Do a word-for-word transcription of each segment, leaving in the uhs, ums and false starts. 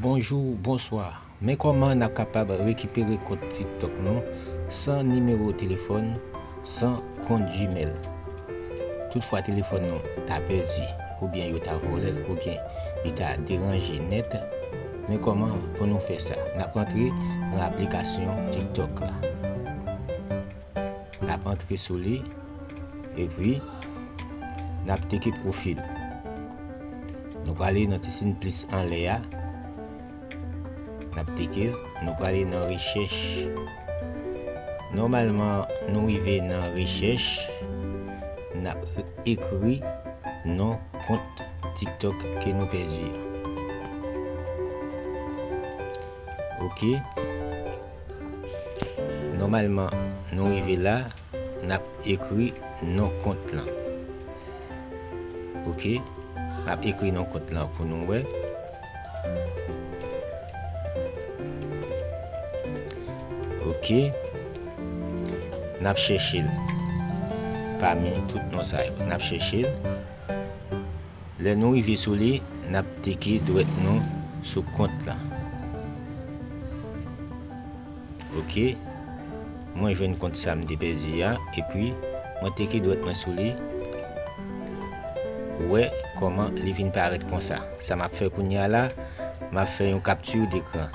Bonjou, bonswa. Men kòman n ap kapab rekipere kont TikTok nou san nimewo telefòn, san kont Gmail. Toutfwa telefòn nou ta pèdi, oubyen yo ta vòlè l, oubyen li ta deranje nèt, men kòman pou nou fè sa? N ap rantre nan aplikasyon TikTok la. N ap antre sou li, epi n ap teke pwofil. Nou prale nan ti siy plis anlè a. N ap teke l, nou prale nan rechèch. Nòmalman, nou rive nan rechèch, n ap ekri non kont TikTok ke nou pèdi a. Oke. Nòmalman, nou rive la, n ap ekri non kont lan. Oke, n ap ekri non kont lan pou nou wè. Oke, n ap chèche l pami tout non sa yo. N ap chèche l. Lè nou rive sou li, n ap teke dwèt nou sou kont lan. Oke. Mwen jwenn kont sa m te pèdi a, epi mwen teke dwèt mwen sou li. Ou wè kòman li vin parèt konsa. Sa m ap fè kounye a la, m ap fè yon kapti dekran.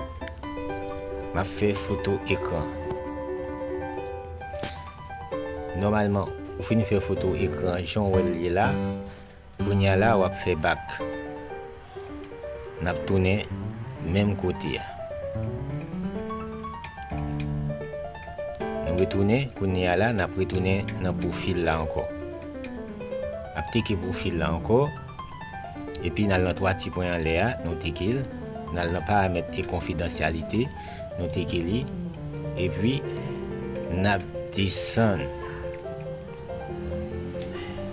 M ap fè foto ekran. Nòmalman, ou fin fè foto ekran jan w wè l ye la. Kounye a la, w ap fè bak. N ap tounen menm kote a. Nou retounen, kounye a la, n ap retounen nan pwofil la ankò. N ap teke pwofil la ankò, epi n al nan twa ti pwen anlè a, nou teke l, n al nan paramèt e konfidansyalite, nou teke li, epi n ap desann.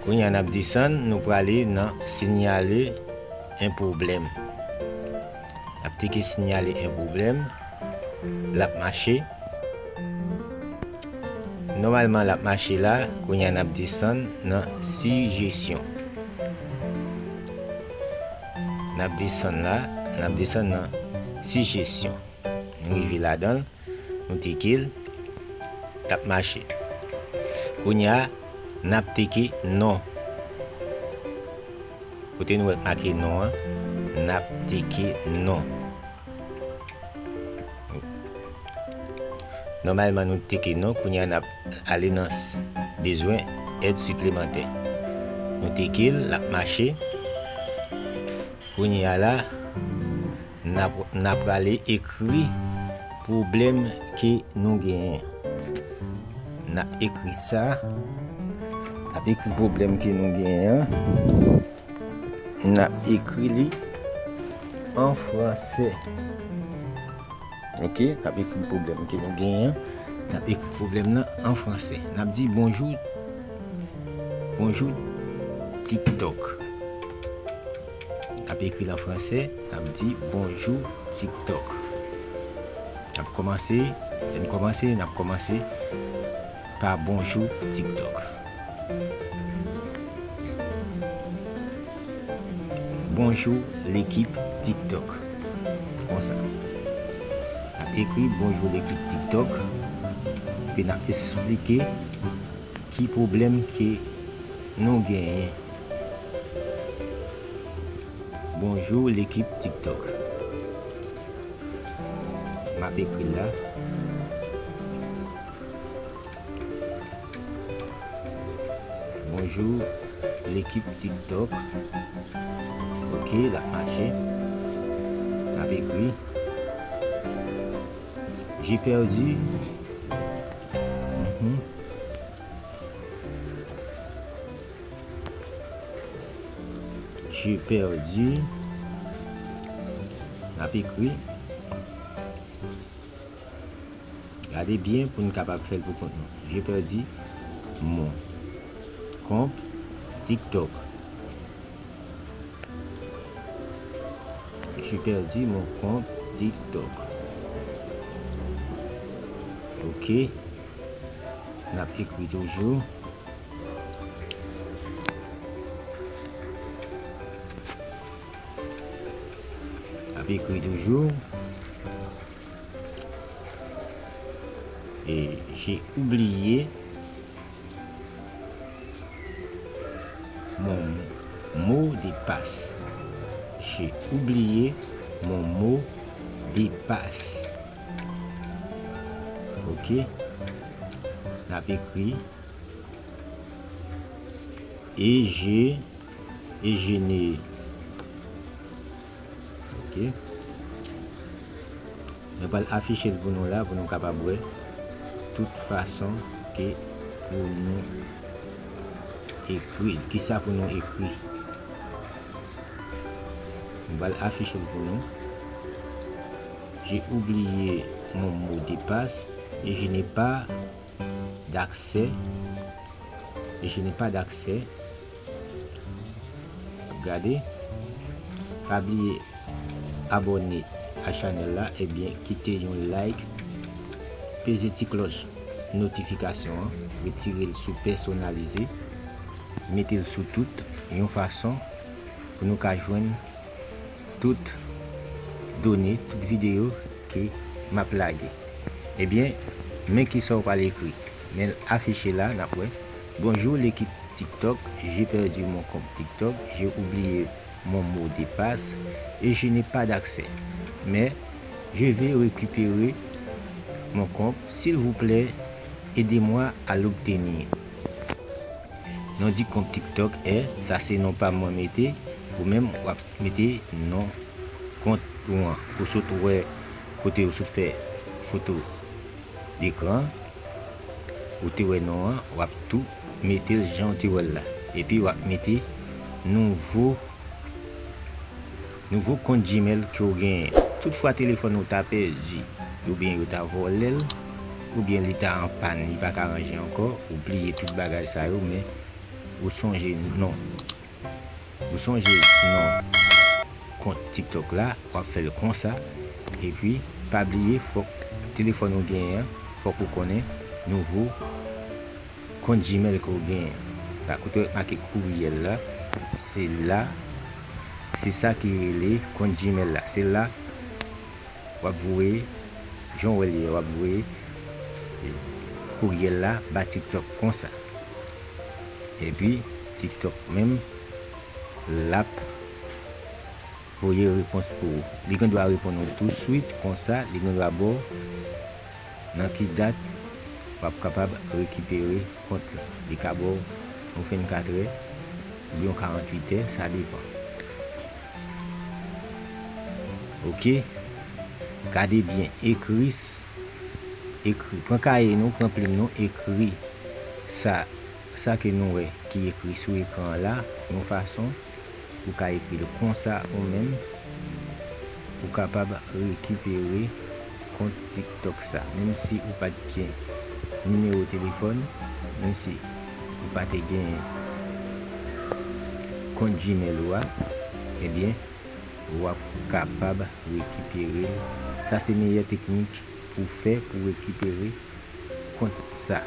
Kounye a n ap desann, nou prale nan sinyale en pwoblèm. N ap teke sinyale en pwoblèm, l ap mache. Nòmalman, l ap mache la, kounye a n ap desann nan sijesyon. N ap desann la, n ap desann nan sijesyon. Nou rive ladan l, nou teke l, l ap mache. Kounye a, n ap teke non. Kote nou wè k make non an, n ap teke non. Nòmalman, nou teke non, kounye a n ap ale nan s-, bezwen èd siplemantè. Nou teke l, l ap mache. Kounye a la, n ap, n ap prale ekri pwoblèm ke nou genyen. N ap ekri sa. N ap ekri pwoblèm ke nou genyen an. N ap ekri li an fransè. Oke, n ap ekri pwoblèm ke nou genyen an. N ap ekri pwoblèm nan an fransè. N ap di bonjou, bonjou TikTok. N ap ekri l an fransè, n ap di bonjou TikTok. N ap kòmanse, lè n kòmanse, n ap kòmanse pa bonjou TikTok. Bonjou lekip TikTok. Konsa. N ap ekri bonjou lekip TikTok. Epi n ap esplike ki pwoblèm ke nou genyen. Bonjou lekip TikTok. M ap ekri l la. Bonjou, lekip TikTok. Oke, l ap mache. M ap ekri. J'ai perdu. Mhm. J'ai perdu. M ap ekri. Gade byen pou n kapab fè l pou kont nou. J'ai perdu mon compte TikTok. J'ai perdu mon compte TikTok. Oke. N ap ekri toujou. Ap ekri toujou. Et j'ai oublié mon mot de passe. J'ai oublié mon mot de passe. Ok. N ap ekri. Et j'ai, et je n'ai. Ok. Mwen pral afiche l pou nou la, pou nou kapab wè tout fason ke pou nou ekri l. Kisa pou nou ekri? Mwen pral afiche l pou nou. J'ai oublié mon mot de passe et je n'ai pas d'accès. Je n'ai pas d'accès. Gade. Pa bliye abòne a chanèl la, ebyen, kite yon like, peze ti klòch notifikasyon an, retire l sou pèsonalize, mete l sou tout, yon fason pou nou ka jwenn tout done, tout videyo ke m ap lage. Ebyen, men kisa w pral ekri. Men l afiche la, n ap wè. Bonjour l'équipe TikTok, j'ai perdu mon compte TikTok, j'ai oublié mon mot de passe et je n'ai pas d'accès. Mais je vais récupérer mon compte. S'il vous plaît, aidez-moi à l'obtenir. Non di kont TikTok è, sa se non pa m mwen mete, ou menm w ap mete non kont ou an. Ou sot wè kote ou sot fè foto dekran, ou te wè non an, w ap tou mete l jan w te wè l la. Epi w ap mete nouvo, nouvo kont Gmail ke w genyen. Tout fwa telefòn ou ta pèdi, oubyen yo ta vòlè l, oubyen li ta an pàn, li pa ka ranje ankò, ou bliye tout bagay sa yo, men ou sonje non. Ou sonje non kont TikTok la, w ap fè l konsa. Epi, pa bliye, fòk telefòn ou genyen an, fòk ou konnen nouvo kont Gmail ke w genyen. La, kote w make kouryèl la, se la, se sa ki rele kont Gmail la. Se la w ap voye, jan w wè l ye, w ap voye, e, kouryèl la ba TikTok konsa. Epi, TikTok menm, l ap voye repons pou ou. Li gen dwa reponn ou touswit, konsa, li gen dwa ba w nan ki dat w ap kapab rekipere kont la. Li ka ba w yon vennkatrè oubyen yon karannwit è, sa depann. Ok? Gade byen, ekri, ekri. Pran kaye nou, pran plim nou, ekri sa, sa ke nou wè ki ekri sou ekran an la, yon fason ou ka ekri l konsa ou menm, ou kapab rekipere kont TikTok sa. Menm si ou pa t gen nimewo telefòn, menm si ou pa te gen kont Gmail ou a, ebyen, w ap kapab rekipere l. Sa se meyè teknik pou w fè pou w rekipere kont sa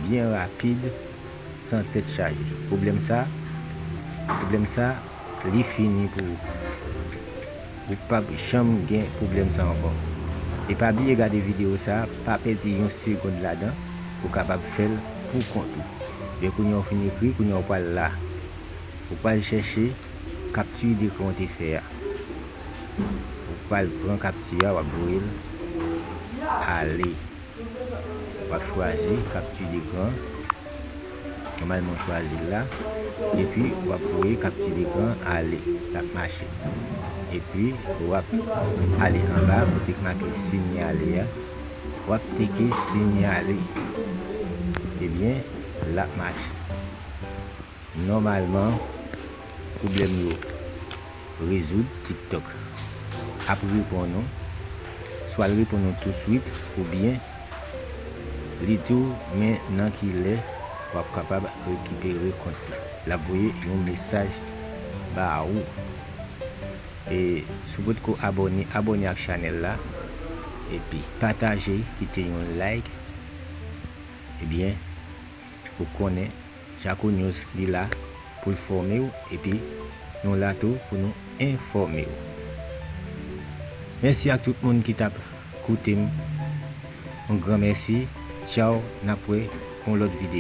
byen rapid, san tèt chaje. Pwoblèm sa, pwoblèm sa, li fini pou ou. Ou p ap janm gen pwoblèm sa ankò. E pa bliye gade videyo sa, pa pèdi yon segonn ladan, ou kapab fè l pou kont ou. Men kounye a w fin ekri, kounye a w pral la. Ou pral chèche kapti dekran w te fè a. Ou pral pran kapti a, w ap voye l ale. W ap chwazi kapti dekran. Nòmalman, w chwazi l la. Epi, w ap voye kapti dekran ale. L ap mache. Epi, w ap ale anba kote k make sinyale a. W ap teke sinyale. Ebyen, l ap mache. Nòmalman, pwoblèm yo rezoud, TikTok ap reponn ou. Swa l reponn ou touswit, oubyen li di w men nan ki lè w ap kapab rekipere kont la. L ap voye yon mesaj ba ou. E si w potko abòne, abòne ak chanèl la. Epi pataje, kite yon like. Ebyen, ou konnen, Jacko News, li la pou l fòme w, epi nou la tou pou nou enfòme w. Mèsi ak tout moun ki t ap koute m. Yon gran mèsi. Tchaw, n ap wè yon lòt videyo.